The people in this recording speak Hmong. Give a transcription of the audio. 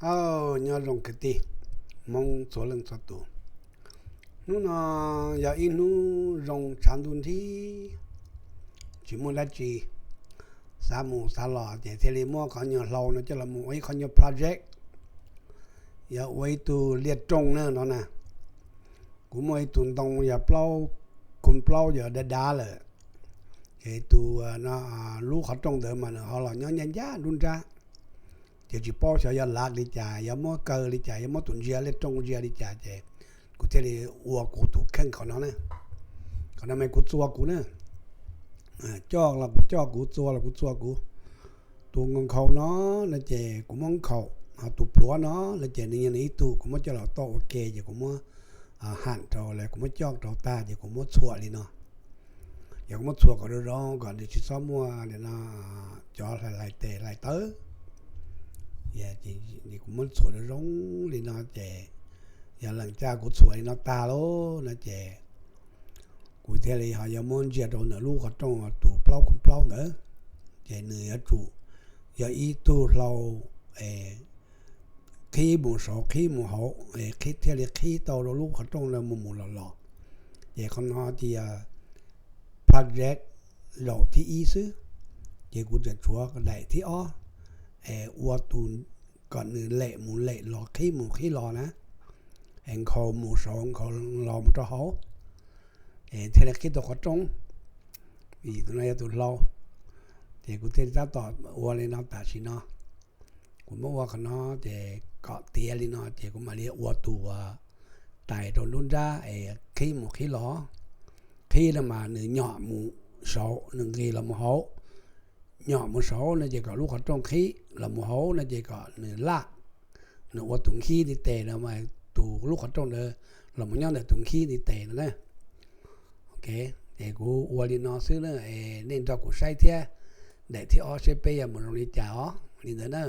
Aw, nyob zoo kwv tij Hmoob txhua leej txhua tus. Hnub no yog ib hnub zoo tshav ntuj nrig, tsis muaj dab tsi, xav mus xav los ces thiaj li muab qhov nyuag hlau no coj los mus ua ib qhov nyuag project, yog ua ib tug liaj rooj na no na. Kuv muaj ib tug ntoo yog plaub, khuv plaub yog dav dav lawm, ces tus, lub qhov rooj ntawd mas nws ho los nyob ncaj ncaj nruab nrab, ces tsis paub xyov yog lav li cas, yog muab kaw li cas, yog muab tus ntsia liaj rooj ntsia li cas, ces kuv thiaj li ua kuv tus kheej qhov no na. Qhov no mas kuv txua kuv na, coj los kuv coj kuv, txua los kuv txua kuv. Tus nkhaus no no ces kuv muab nkhaus, ho tus pluav no no ces nws yog nws ib tug, kuv muab coj los toj ua ke ces kuv muab ham rau lawm, kuv muab coj rau tag ces kuv muab txhuam li no. Yog kuv muab txhuam kom zoo zoo kom nws tsis txhob muaj li no cov hlais tes hlais taw. Kuv muab txhuam zoo zoo li no ces yog lees caj kuv txhuam li no tag lauj no ces kuv thiaj li ho yuav muab ntsia rau ntawm lub qhov rooj tus plaub khuv plaub ntawd, ces nws yuav tsum yog ib tug hlau qhib mus saud qhib mus hauv, qhib thiaj li qhib tau rau lub qhov rooj ntawd mus mus los los. Ces qhov no ces yog project zaum thib ib xwb, ces kuv tseem tshuav daim thib ob es ua tus kom nws lem mus lem los qhib mus qhib los na, es nkhaus mus saud nkhaus los mus rau hauv, es thiaj li qhib tau qhov rooj. Vim tus no yog tus hlau, ces kuv thiaj li tab tom ua li no tam sim no. Kuv muab ua qhov no ces kom tiav li no ces kuv mam li ua tus tais rau nruab nrab es qhib mus qhib los. Qhib no mas nws nyom mus saud nws nqis los mus hauv, nyom mus saud no ces kom lub qhov rooj qhib, los mus hauv no ces kom nws laj, nws ua tus nkhib ntiv tes no mas tus lub qhov rooj ntawd los mus nyob ntawm tus nkhib ntiv tes no na. Ok, ces kuv ua li no xwb na, nej nrog kuv saib thiab daim thib ob seb peb yuav mus zoo li cas os, li ntawd na.